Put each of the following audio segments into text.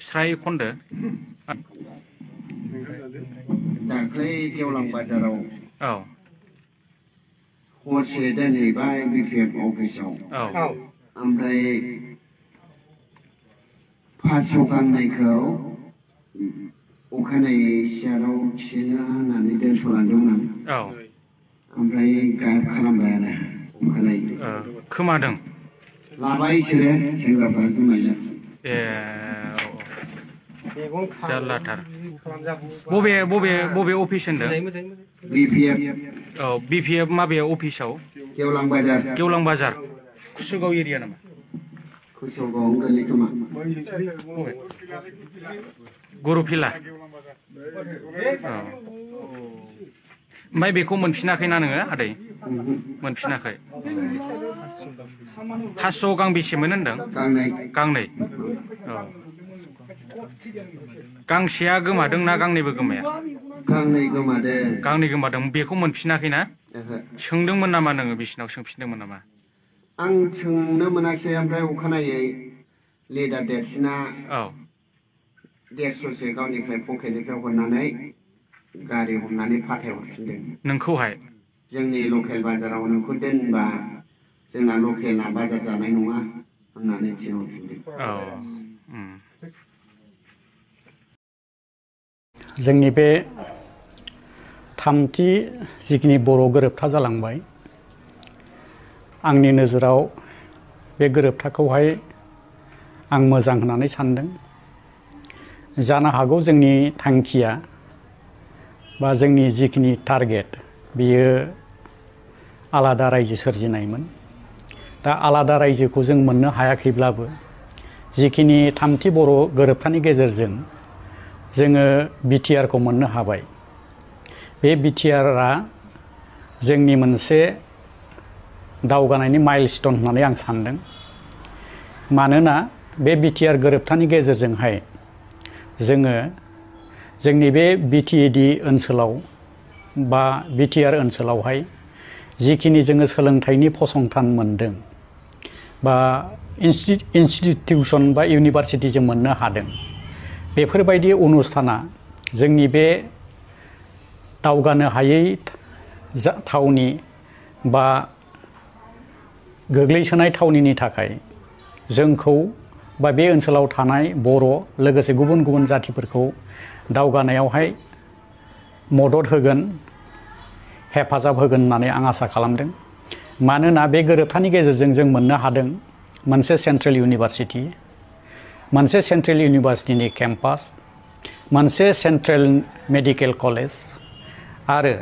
स्राय खनदो दाख्लै गेवलां बाजाराव औ हरसे दोनहैबाय बिपिएफ अफिसाव औ ओमफ्राय 500 गांनायखौ अखानायै सियाराव खिनो होननानै दोनथ'लांदोंमोन औ ओमफ्राय गायब खालामबाय आरो अखानायै खोमादों लाबाय इसोरो सेंग्राफोरा जुमायजों जारलाथार बबे बबे बबे अफिस होनदों बिपिएफ औ बिपिएफ माबे अफिसाव गेवलां बाजार कुसुगाव एरिया नामा कुसुगाव गोलैयो खोमा गुरुफिला ओमफ्राय बेखौ मोनफिनाखैना नोङो आदै मोनफिनाखै 500 गां बेसेमोन होनदों गांनै औ गांसेया गोमादों ना गांनैबो गोमाया गांनै गोमादों बेखौ मोनफिनाखैना सोंदोंमोन नामा नोङो बिसिनाव सोंफिनदोंमोन नामा आं सोंनो मोनासै ओमफ्राय अखानायै लेदा देरसिना 150 गावनिफ्राय पकेटनिफ्राय हरनानै गारि हमनानै फाथायहरफिनदों नोंखौहाय जोंनि लकेल बाजाराव नोंखौ दोनबा जोंना लकेलना बाजार जानाय नङा होननानै थिनहरफिनदों जोंनि बे थामथि जिखिनि बर' गोरोबथा जालांबाय आंनि नोजोराव बे गोरोबथाखौहाय आं मोजां होननानै सानदों जानो हागौ जोंनि थांखिया बा जोंनि जिखिनि टारगेट बेयो आलादा रायजो सोरजिनायमोन दा आलादा रायजोखौ जों मोननो हायाखैब्लाबो जिखिनि थामथि बर' गोरोबथानि गेजेरजों जोङो बिटिआरखौ मोननो हाबाय बे बिटिआरआ जोंनि मोनसे दावगानायनि माइलस्टोन होननानै आं सानदों मानोना बे बिटिआर गोरोबथानि गेजेरजोंहाय जोङो जोंनि बे बिटिएडि ओनसोलाव बा बिटिआर ओनसोलावहाय जिखिनि जोङो सोलोंथाइनि फसंथान मोनदों बा इनस्टिटिउसन बा इउनिभारसिटि जों मोननो हादों बेफोरबायदि अनुस्थाना जोंनि बे दावगानो हायै थावनि बा गोग्लैसोनाय थावनिनि थाखाय जोंखौ बा बे ओनसोलाव थानाय बर' लोगोसे गुबुन गुबुन जातिफोरखौ दावगानायावहाय मदद होगोन हेफाजाब होगोन होननानै आं आसा खालामदों मानोना बे गोरोबथानि गेजेरजों जों मोननो हादों मोनसे सेन्ट्रेल इउनिभारसिटि मोनसे सेन्ट्रेल इउनिभारसिटिनि केम्पास मोनसे सेन्ट्रेल मेडिकेल कलेज आरो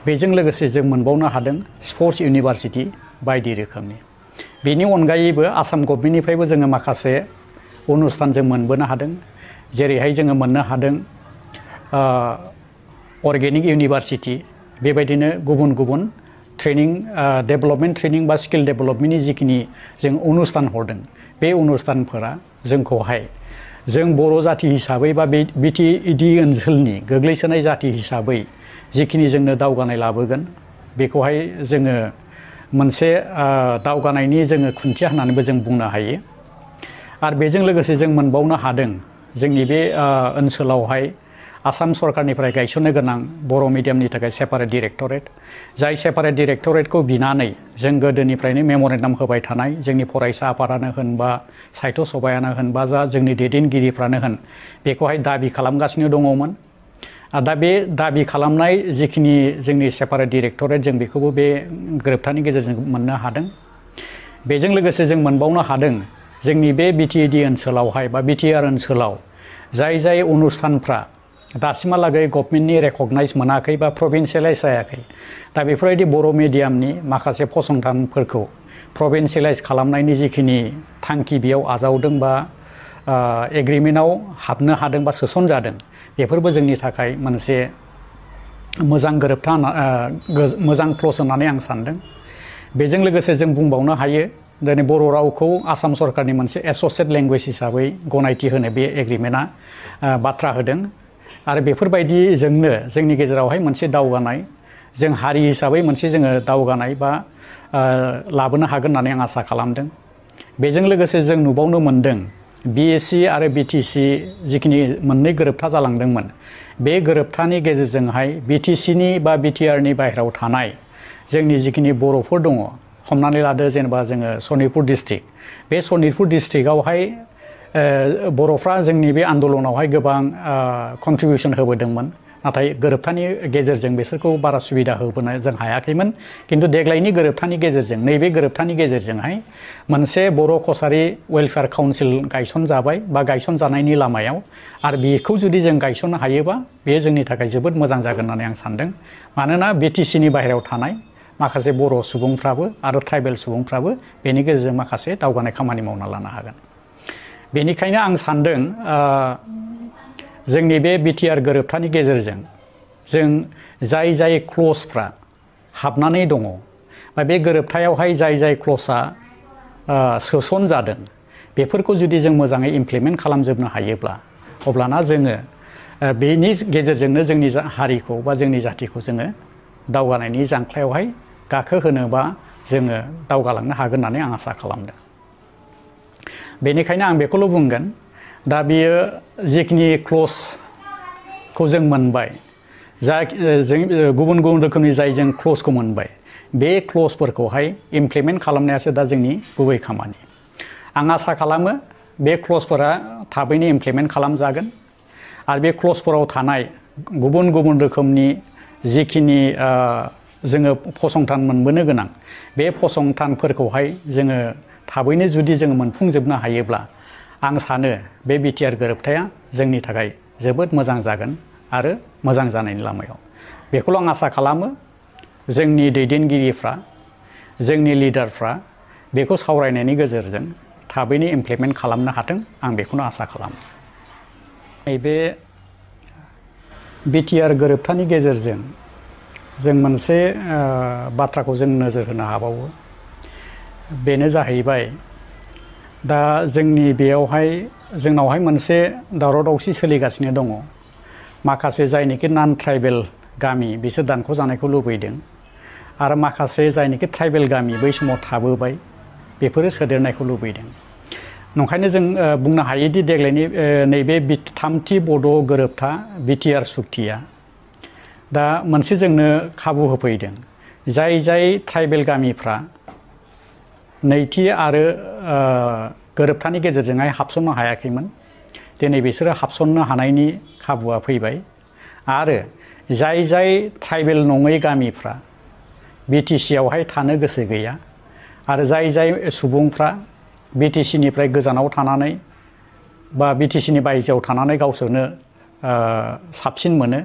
बेजों लोगोसे जों मोनबावनो हादों स्पर्ट्स इउनिभारसिटि बायदि रोखोमनि बेनि अनगायैबो आसाम गभर्नमेन्टनिफ्रायबो जोङो माखासे अनुस्थान जों मोनबोनो हादों जेरैहाय जोङो मोननो हादों अर्गेनिक इउनिभारसिटि बेबायदिनो गुबुन गुबुन ट्रेनिं डेभेलपमेन्ट ट्रेनिं बा स्किल डेभेलपमेन्टनि जिखिनि जों अनुस्थान हरदों बे अनुस्थानफोरा जोंखौहाय जों बर' जाति हिसाबै बा बिटिएडि ओनसोलनि गोग्लैसोनाय जाति हिसाबै जिखिनि जोंनो दावगानाय लाबोगोन बेखौहाय जोङो मोनसे दावगानायनि जोङो खुन्थिया होननानैबो जों बुंनो हायो आरो बेजों लोगोसे जों मोनबावनो हादों जोंनि बे ओनसोलावहाय आसाम सरकारनिफ्राय गायसननो गोनां बर' मिडियामनि थाखाय सेपारेट डिरेक्टरेट जाय सेपारेट डिरेक्टरेटखौ बिनानै जों गोदोनिफ्रायनो मेमरेन्डाम होबाय थानाय जोंनि फरायसा आफादानो होन बा साहित्य सभायानो होन बा जा जोंनि दैदेनगिरिफ्रानो होन बेखौहाय दाबि खालामगासिनो दङमोन दा बे दाबि खालामनाय जिखिनि जोंनि सेपारेट डिरेक्टरेट जों बेखौबो बे गोरोबथानि गेजेरजों मोननो हादों बेजों लोगोसे जों मोनबावनो हादों जोंनि बे बिटिएडि ओनसोलावहाय बा बिटिआर ओनसोलाव जाय अनुस्थानफ्रा दासिमहालागै गभर्नमेन्टनि रेकगनाइज मोनाखै बा प्रभिन्सियेलाइज जायाखै दा बेफोरबायदि बर' मिडियामनि माखासे फसंथानफोरखौ प्रभिन्सियेलाइज खालामनायनि जिखिनि थांखि बेयाव आजावदों बा एग्रिमेन्टआव हाबनो हादों बा सोसनजादों बेफोरबो जोंनि थाखाय मोनसे मोजां गोरोबथा मोजां क्लज होननानै आं सानदों बेजों लोगोसे जों बुंबावनो हायो दिनै बर' रावखौ आसाम सरकारनि मोनसे एस'सियेट लेंगुवेज हिसाबै गनायथि होनो बे एग्रिमेन्टआ बाथ्रा होदों आरो बेफोरबायदिजोंनो जोंनि गेजेरावहाय मोनसे दावगानाय जों हारि हिसाबै मोनसे जोङो दावगानाय बा लाबोनो हागोन होननानै आं आसा खालामदों बेजों लोगोसे जों नुबावनो मोनदों BSc आरो BTC जिखिनि मोननै गोरोबथा जालांदोंमोन बे गोरोबथानि गेजेरजोंहाय BTCनि बा BTRनि बाहेरायाव थानाय जोंनि जिखिनि बर'फोर दङ हमनानै लादो जेनेबा जोङो सनितपुर डिस्ट्रिक्ट बे सनितपुर डिस्ट्रिक्टआवहाय बर'फ्रा जोंनि बे आन्दलनावहाय गोबां कन्ट्रिबिउसन होबोदोंमोन नाथाय गोरोबथानि गेजेरजों बिसोरखौ बारा सुबिदा होबोनो जों हायाखैमोन किन्तु देग्लायनि गोरोबथानि गेजेरजों नैबे गोरोबथानि गेजेरजोंहाय मोनसे बर' कसारी वेलफेयार काउन्सिल गायसनजाबाय बा गायसनजानायनि लामायाव आरो बेखौ जुदि जों गायसननो हायोबा बेयो जोंनि थाखाय जोबोद मोजां जागोन होननानै आं सानदों मानोना BTCनि बाहेरायाव थानाय माखासे बर' सुबुंफ्राबो आरो ट्राइबेल सुबुंफ्राबो बेनि गेजेरजों माखासे दावगानाय खामानि मावना लानो हागोन बेनिखायनो आं सानदों जोंनि बे BTR गोरोबथानि गेजेरजों जों जाय क्लजफ्रा हाबनानै दङ बा बे गोरोबथायावहाय जाय क्लजआ सोसन जादों बेफोरखौ जुदि जों मोजाङै इमप्लिमेन्ट खालामजोबनो हायोब्ला अब्लाना जोङो बेनि गेजेरजोंनो जोंनि हारिखौ बा जोंनि जातिखौ जोङो दावगानायनि जांख्लायावहाय गाखोहोनो बा जोङो दावगालांनो हागोन होननानै आं आसा खालामदों बेनिखायनो आं बेखौल' बुंगोन दा बियो जिखिनि क्लजखौ जों मोनबाय जों गुबुन रोखोमनि जाय जों क्लजखौ मोनबाय बे क्लजफोरखौहाय इमप्लिमेन्ट खालामनायासो दा जोंनि गुबै खामानि आं आसा खालामो बे क्लजफोरा थाबैनो इमप्लिमेन्ट खालामजागोन आरो बे क्लजफोराव थानाय गुबुन रोखोमनि जिखिनि जोङो फसंथान मोनबोनो गोनां बे फसंथानफोरखौहाय जोङो थाबैनो जुदि जोङो मोनफुंजोबनो हायोब्ला आं सानो बे BTR गोरोबथाया जोंनि थाखाय जोबोद मोजां जागोन आरो मोजां जानायनि लामायाव बेखौल' आं आसा खालामो जोंनि दैदेनगिरिफ्रा जोंनि लिडारफ्रा बेखौ सावरायनायनि गेजेरजों थाबैनो इमप्लिमेन्ट खालामनो हाथों आं बेखौनो आसा खालामो नैबे BTR गोरोबथानि गेजेरजों जों मोनसे बाथ्राखौ जों नोजोर होनो हाबावो बेनो जाहैबाय दा जोंनि बेयावहाय जोंनावहाय मोनसे दावराव दावसि सोलिगासिनो दङ माखासे जायनोखि नन ट्राइबेल गामि बिसोर दानख' जानायखौ लुबैदों आरो माखासे जायनोखि ट्राइबेल गामि बै समाव थाबोबाय बेफोरो सोदेरनायखौ लुबैदों नंखायनो जों बुंनो हायोदि देग्लायनि नैबे थामथि बड' गोरोबथा BTR सुक्तिया दा मोनसे जोंनो खाबु होफैदों जाय ट्राइबेल गामिफ्रा नैथि आरो गोरोबथानि गेजेरजोंहाय हाबसननो हायाखैमोन दिनै बिसोरो हाबसननो हानायनि खाबुआ फैबाय आरो जाय ट्राइबेल नङै गामिफ्रा BTCआवहाय थानो गोसो गैया आरो जाय सुबुंफ्रा BTCनिफ्राय गोजानाव थानानै बा BTCनि बायजोआव थानानै गावसोरनो साबसिन मोनो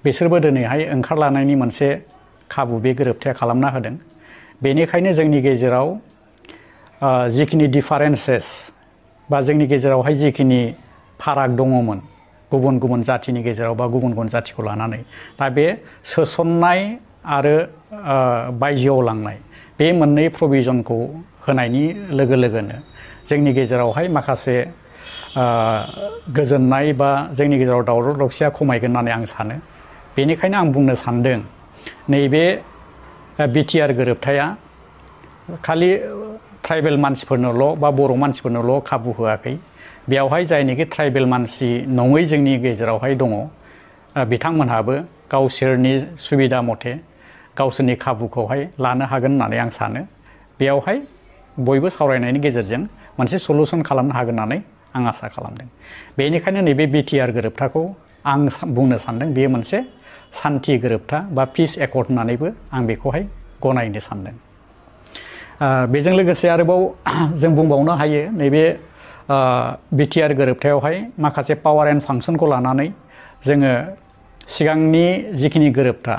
बिसोरबो दिनैहाय ओंखारलांनायनि मोनसे खाबु बे गोरोबथाया खालामना होदों बेनिखायनो जोंनि गेजेराव जिखिनि डिफारेन्सेस बा जोंनि गेजेरावहाय जिखिनि फाराग दङमोन गुबुन जातिनि गेजेराव बा गुबुन जातिखौ लानानै दा बे सोसननाय आरो बायजोआव लांनाय बे मोननै प्रभिजनखौ होनायनि लोगोनो जोंनि गेजेरावहाय माखासे गोजोननाय बा जोंनि गेजेराव दावराव दावसिया खमायगोन होननानै आं सानो बेनिखायनो आं बुंनो सानदों नैबे BTR गोरोबथाया खालि ट्राइबेल मानसिफोरनोल' बा बर' मानसिफोरनोल' खाबु होआखै बेयावहाय जायनोखि ट्राइबेल मानसि नङै जोंनि गेजेरावहाय दङ बिथांमोनहाबो गावसोरनि सुबिदा मथे गावसोरनि खाबुखौहाय लानो हागोन होननानै आं सानो बेयावहाय बयबो सावरायनायनि गेजेरजों मोनसे सलुसन खालामनो हागोन होननानै आं आसा खालामदों बेनिखायनो नैबे BTR गोरोबथाखौ आं बुंनो सानदों बेयो मोनसे सान्थि गोरोबथा बा पिस एकर्ड होननानैबो आं बेखौहाय गनायनो सानदों बेजों लोगोसे आरोबाव जों बुंबावनो हायो नैबे BTR गोरोबथायावहाय माखासे पावार एन्ड फांसनखौ लानानै जोङो सिगांनि जिखिनि गोरोबथा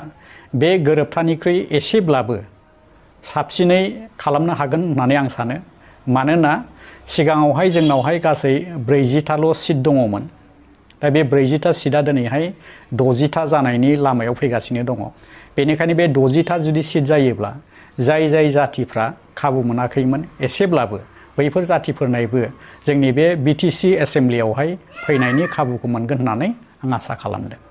बे गोरोबथानिख्रुइ एसेब्लाबो साबसिनै खालामनो हागोन होननानै आं सानो मानोना सिगाङावहाय जोंनावहाय गासै 40थाल' सिट दङमोन दा बे 40था सिटआ दिनैहाय 60था जानायनि लामायाव फैगासिनो दङ बेनिखायनो बे 60था जुदि सिट जायोब्ला जाय जातिफ्रा खाबु मोनाखैमोन एसेब्लाबो बैफोर जातिफोरनोबो जोंनि बे BTC एसेम्ब्लियावहाय फैनायनि खाबुखौ मोनगोन होननानै आं आसा खालामदों